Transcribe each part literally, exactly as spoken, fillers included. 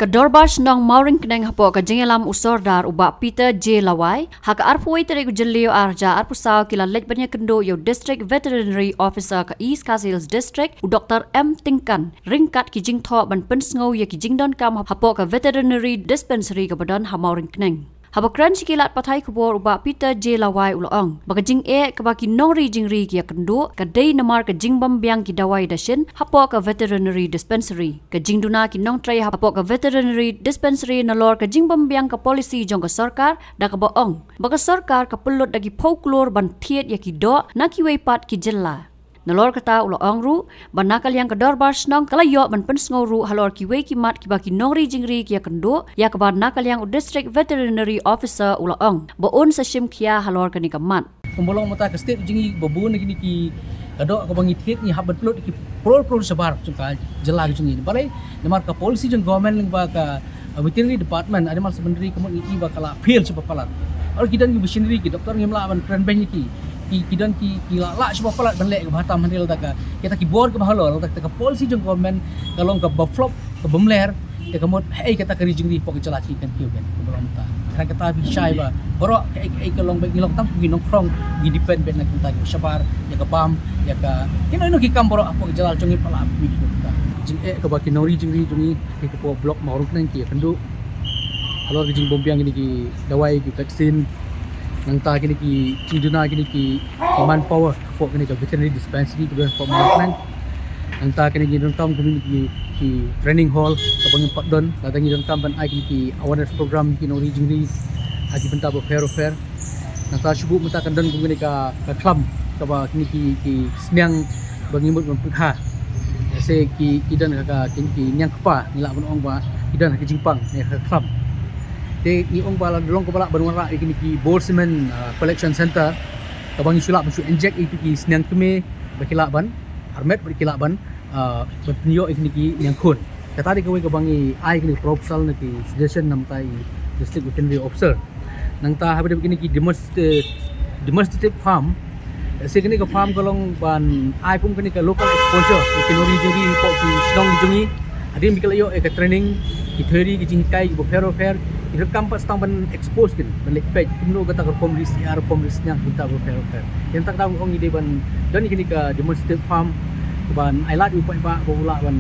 Ka Dorbar Shnong Mawryngkneng hapoh ka jingïalam u Sordar u Bah Peter J Lawai, ha ka arphew wei tarik u Jylliew arhajar arphew saw ki la leit ban ïakynduh ïa u District Veterinary Officer ka East Khasi Hills District, u Doktor M Tyngkan, ryngkat ki jingthoh ban pynsngew ïa ki jingdonkam hapoh ka Veterinary Dispensary kaba don ha Mawryngkneng. Haba kren sha ki lad pathai khubor u Bah Peter J Lawai u la ong ba ka jingeh kaba ki nongri jingri ki ïakynduh ka dei namar ka jingbym biang ki dawai dashin hapoh ka Veterinary Dispensary. Ka jingduna ki nongtrei hapoh ka Veterinary Dispensary nalor ka jingbym biang ka policy jong ka sorkar, da kaba ong ba ka sorkar ka pynlut da ki phew klur ban thied ïa ki doh na kiwei pat ki jylla. Nalor kata u la ong ruh ba na ka liang ka Dorbar Shnong ka la ïoh ban pynsngew ruh halor kiwei ki mat kiba ki nongri jingri ki ïakynduh, ïa kaba na ka liang u District Veterinary Officer u la ong ba un sa shim khia halor kane ka mat. Kumba long mynta ka state jong ngi ba bun na kine ki, ka doh kaba ngi thied ngi hap ban pynlut ki klur klur shabar jong ka jylla ka jong ngi. Balei? Namar ka policy jong government lyngba ka, uh, veterinary department, animal husbandry, ka mut ngi i ba ka la fail shabar palat. Ar ki don ki veterinary ki doktor ngim lah ban kren beiñ ïa ki. Ki, ki don ki, ki la lah shabar palat ban leh kaba tam hynrei lada ka, kita ki bor kaba halor, lada ka policy jong government ka long kaba flop, kaba mler, te ka mut, hei, kata ka ri jingri hapoh ka jylla ka jong ngi kan kiew kan, kaba long mynta. Kata kata phi shai ba baroh kaei kaei ka long ba ngi long tang ngi nongkhrong, ngi depend beit na kata ki shabar, ïa ka bam, ïa ka, kino kino ki kam baroh hapoh ka jylla jong ngi palat phi kata. Jingeh kaba ki nongri jingri jong ngi ki hapoh block Mawryngkneng ki ïakynduh halor ki jingbym biang kine ki dawai, ki vaccine, nangta kine ki jingduna kine ki, ki manpower hapoh kane ka veterinary dispensary kaba hapoh Mawryngkneng. Nangta kine ki donkam kine ki, ki training hall kaba ngim pat don, lada ngi donkam ban ai kine ki awareness program ki nongri jingri ha ki bynta bapher bapher. Nangta shu buh mynta kan don kum kane ka, ka khlam kaba kine ki, ki sniang ba ngi mut ban pyrkhat. Ïa se ki, ki don ka, ka, ki, ki niang kpa, ngi lah ban ong ba ki don ha ka jingpang ne ka khlam. Te ngi ong ba la long kaba lah ban wanrah ïa kine ki bore cement, ah, collection center kaba ngi shu lah ban shu inject ïa ki sniang kmie ba ki lah ban armet ba ki lah ban, ah, ban pynïoh ïa kine ki niang khun. Kata dei kawei kaba ngi ai kine ki proposal ne ki suggestion na bynta i District Veterinary Officer. Nangta haba dei kine ki demonst-, demonstrative farm, se kine ka farm ka long ban ai kum kine ka local exposure ïa ki nongri jingri hapoh ki shnong jong ngi. Hadien ba ki la ïoh ïa ka training, ki theory, ki jinghikai kiba pher bapher, ki donkam pat tang ban expose kin, ban leit peit kumno kata ka rukom ri syiar, rukom ri sniang, kumta bapher bapher. Ïa kata ka daw ngi ong ngi dei ban don ïa kine ka demonstrative farm ban ai lad ïa u paidbah ba u lah ban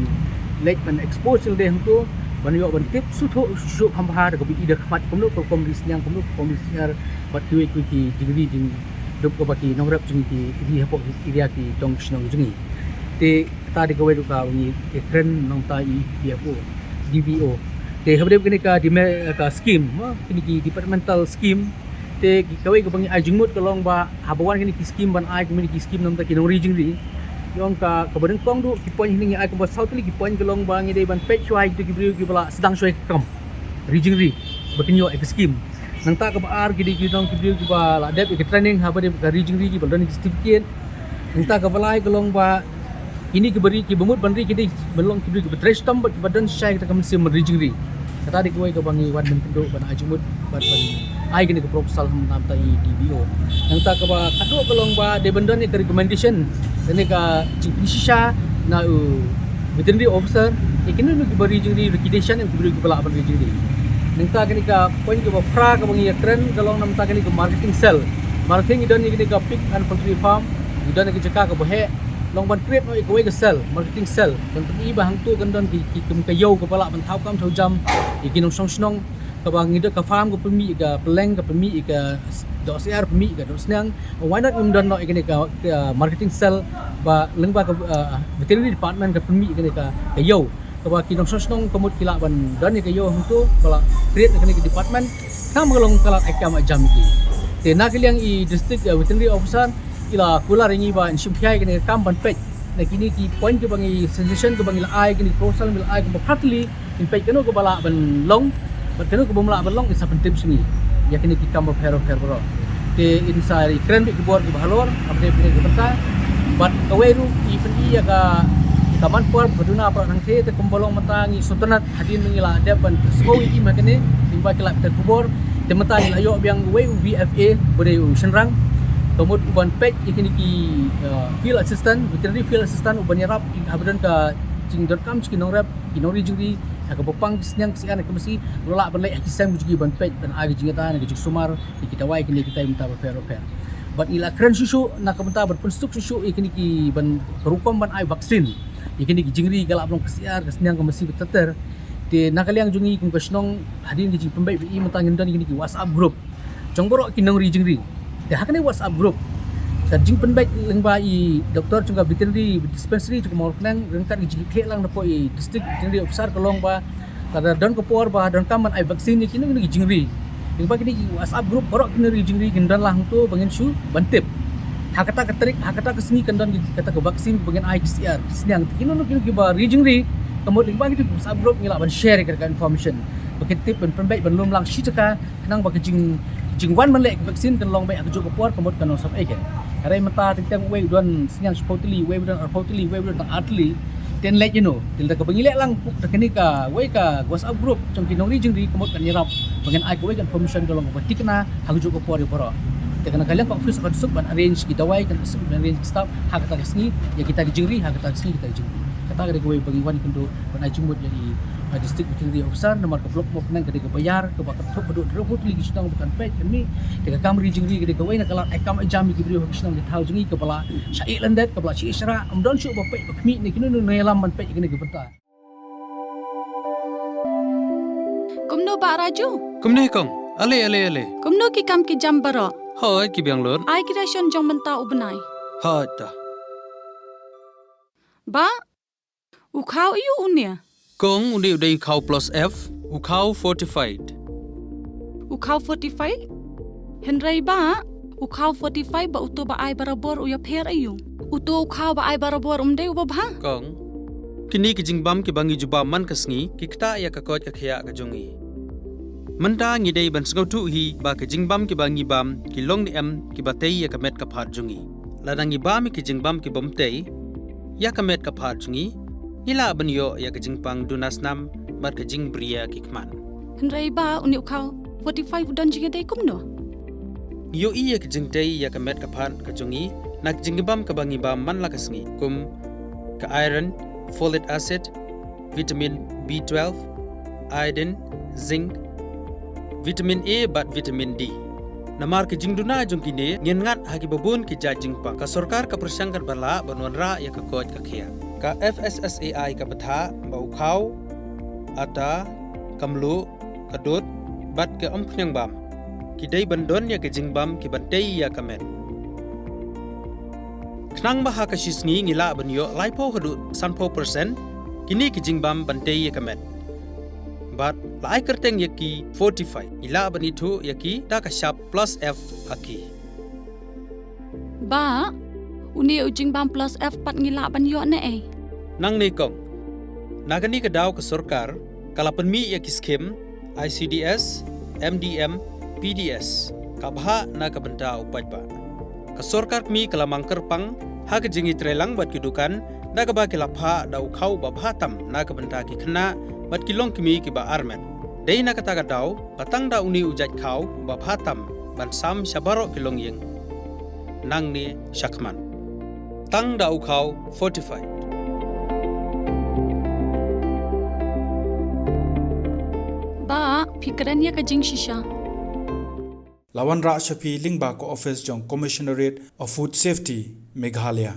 leit ban expose ïalade hangto, ban ïoh ban tip sngewthuh shuh shuh kham bha da kaba i da khmat kumno ka rukom ri sniang, kumno ka rukom ri syiar, bad kiwei kiwei ki jingri jingdup kaba ki nongrep jong ngi ki ri hapoh ki area ki dong shnong jong ngi. Te kata dei kawei ruh kaba ngi ïakren na bynta i D V O, D V O. Te haba dei kane ka dime-, ka scheme, ha, kine ki departmental scheme. Te ki kawei kaba ngi ai jingmut ka long ba haba wan kine ki scheme ban ai kine ki scheme na bynta ki nongri jingri, ki ong ka, kaba nyngkong ruh ki point hangne ngi ai kumba saw tylli ki point ka long ba ngi dei ban peit shuwa ïa kito ki briew kiba la sdang shuwa ïa ka kam ri jingri ba kin ïoh ïa ka scheme. Nangta kaba ar ki dei ki don ki briew kiba la dep ïa ka training haba dei ka ri jingri kiba la don ïa ka certificate. Nangta kaba lai ka long ba kine kiba ri kiba mut ban ri ki dei ban long ki briew kiba trei shitom bad kiba don shisha ïa kata ka mynsiem ban ri jingri. Kata dei kawei kaba ngi wan ban kynduh ban ai jingmut bad ban ai kane ka proposal ha na bynta i D V O. Nangta kaba khatduh ka long ba dei ban don ïa ka recommendation, kane ka jingpynshisha na u veterinary officer ïa kino kino kiba ri jingri, recommendation ïa ki briew kiba lah ban ri jingri. Nangta kane ka point kaba phra kaba ngi ïakren ka long na bynta kane ka marketing cell. Marketing ngi don ïa kane ka pig and poultry farm, ngi don ïa ka jaka kaba heh, long ban create noh ïa kawei ka cell, marketing cell, ban pyni ba hangto kan don ki, ki kum ka ïew kaba lah ban thaw kam thaw jam ïa ki nongshong shnong, kaba ngi don ka farm ka pynmih ïa ka pylleng, ka pynmih ïa ka s-, doh syiar, pynmih ïa ka doh sniang. Why not ngim don noh ïa kane ka, ka marketing cell ba lyngba ka, ah, veterinary department ka pynmih ïa kane ka, ka ïew, kaba ki nongshong shnong ka mut ki lah ban don ïa ka ïew hangto ba la create ïa kane ka department. Khnang ba ka long ka lad ai kam ai jam ïa ki. Te na ka liang i district, eh, veterinary officer i la kular ïa ngi ba in shim khia ïa kane ka kam ban peit na kine ki point kiba ngi, suggestion kiba ngi la ai, kine ki proposal ngi la ai kumba phra tylli, in peit kano kaba lah ban long bad kano kaba ym lah ban long, in sa pyntip sha ngi ïa kine ki kam bapher bapher baroh. Te in sa ïakren beit ki bor kiba halor hapdeng, hapdeng ka bynta. Bad kawei ruh i pyni ïa ka, ïa ka manpower ba duna baroh hangtei, te kumba long mynta ngi sngewtynnat hadien ba ngi la dep ban sngewthuh ïa i ma kane, lyngba ki lad pathai khubor. Te mynta ngi la ïoh biang uwei u V F A ba dei u shynrang, ka mut u ban peit ïa kine ki, uh, field assistant, veterinary field assistant, u ban ïarap haba don ka jingdonkam sha ki nongrep, ki nongri jingri, Ka ba pang ki sniang ka siar na ka masi, la lah ban leh ha ki seng jong ki ban peit, ban ai ka jingïada na ka jingsumar ïa ki dawai kine kitai mynta bapher bapher. Bad ngi la kren shuh shuh na ka bynta ban pynsuk shuh shuh ïa kine ki ban ka rukom ban ai vaksin ïa kine ki jingri, ka lah ban long ka siar, ka sniang, ka masi bad ter ter. Te na ka liang jong ngi kum ka shnong, hadien ka jingpynbeit ba i mynta ngin don ïa kine ki WhatsApp group jong baroh ki nongri jingri. Te ha kane WhatsApp group, ka jingpynbeit lyngba i doktor jong ka veterinary dispensary jong ka Mawryngkneng ryngkat ka jingïakhih lang na pdeng i district veterinary officer ka long ba lada don ka por ba donkam ban ai vaksin ïa kine ki jingri, lyngba kine ki WhatsApp group baroh ki nongri jingri kin don lang hangto ba ngin shu ban tip. Ha kata ka tarik, ha kata ka sngi kan don kata ka vaksin ba ngin ai ki siar, ki sniang. Kino kino ki ba ri jingri, ka mut lyngba kine ki WhatsApp group ngi lah ban share ïa kata ka information, ba kin tip, ban pynbeit, ban lum lang shi jaka, khnang ba ka jing, jingwan ban leh ka vaksin kan long beit ha kajuh ka por, ka mut kan long sop ïa ka. Hynrei mynta teng teng uwei u don sniang shiphew tylli, uwei u don arphew tylli, uwei u don tang ar tylli. Te leh ïa no? Te lada kaba ngi leh lang da kane kawei ka WhatsApp group jong ki nongri jingri, ka mut kan ïarap ba ngin ai kawei ka information ka long kaba thikna ha kajuh ka por ïa baroh. Te kane ka liang ka office kan suk ban arrange ki dawai, kan suk ban arrange ki staff ha kata ka sngi ïa kita ki jingri, ha kata ka sngi kita ki jingri. Kata ka dei kawei ba ngi wan kynduh ban ai jingmut ïa i, uh, district veterinary officer, namar ka block Mawryngkneng ka dei kaba ïar, kaba kynthup haduh hynriewphew tylli ki shnong ba kan peit kan mih. Te ka kam ri jingri ka dei kawei na ka lad ai kam ai jam ïa ki briew ha ki shnong ki thaw jong ngi, kaba la shah ïeh lyndet, kaba la shah ïeh shrah, ym don shuh ba peit ba khmih ne kino kino nongïalam ban peit ïa kane ka bynta. Kumno Bah Raju? Kumne kong. Ale, ale, ale. Kumno ki kam ki jam baroh? Hooid, ki biang lut. Ai ki ration jong mynta u bnai. Hooid ta. Bah, u khaw aiu une? Kong, une u dei u khaw plus F, u khaw fortified. U khaw fortified? Hynrei Bah, u khaw fortified bad uto ba ai barabor u ïapher aiu? Uto u khaw ba ai barabor um dei uba bha? Kong, kine ki jingbam kiba ngi ju bam man ka sngi ki ktah ïa ka koit ka khiah ka jong ngi. Mynta ngi dei ban sngewthuh hi ba ki jingbam kiba ngi bam ki long ne em kiba tei ïa ka met ka phad jong ngi. Lada ngi bam ïa ki jingbam kibym tei ïa ka met ka phad jong ngi, ngi lah ban ïoh ïa ka jingpang duna snam bad ka jingbria ki khmat. Hynrei Bah, une u khaw fortified u don jingïadei kumno? Ngi ïohi ïa ka jingtei ïa ka met ka phad ka jong ngi na ka jingbam kaba ngi bam man la ka sngi, kum ka iron, folic acid, vitamin B twelve, iodine, zinc, vitamin A bad vitamin D. Namar ki jingduna jong kine, ngin ngat ha kiba bun ki jait jingpang. Ka sorkar ka pyrshang katba lah ban wanrah ïa ka koit ka khiah. Ka F S S A I ka bthah ba u khaw, ata, ka mluh, ka dud bad ka umphniang bam ki dei ban don ïa ki jingbam kiban tei ïa ka met. Khnang ba ha ka shi sngi ngi lah ban ïoh laiphew haduh sanphew percent kine ki jingbam ban tei ïa ka met. Bad la ai kyrteng ïa ki fortified, ngi lah ban ithuh ïa ki da ka shap plus F ha ki. Bah, une u jingbam plus F pat ngi lah ban ïoh ne ei? Nangne kong. Na kane ka daw ka sorkar ka la pynmih ïa ki skim I C D S, M D M, P D S, ka bhah na ka bynta u paidbah. Ka sorkar kmie ka la mang kyrpang ha ka jingïatreilang bad ki dukan da kaba ki la phah da u khaw uba bha tam na ka bynta ki khynnah bad ki longkmie kiba armet. Dei na kata ka daw ba tang da une u jait khaw uba bha tam ban sam sha baroh ki longïing nangne shakhmat. Tang da u khaw fortified. Bah, phi kren ïa ka jingshisha. La wanrah sha phi lyngba ka office jong Commissionerate of Food Safety, Meghalaya.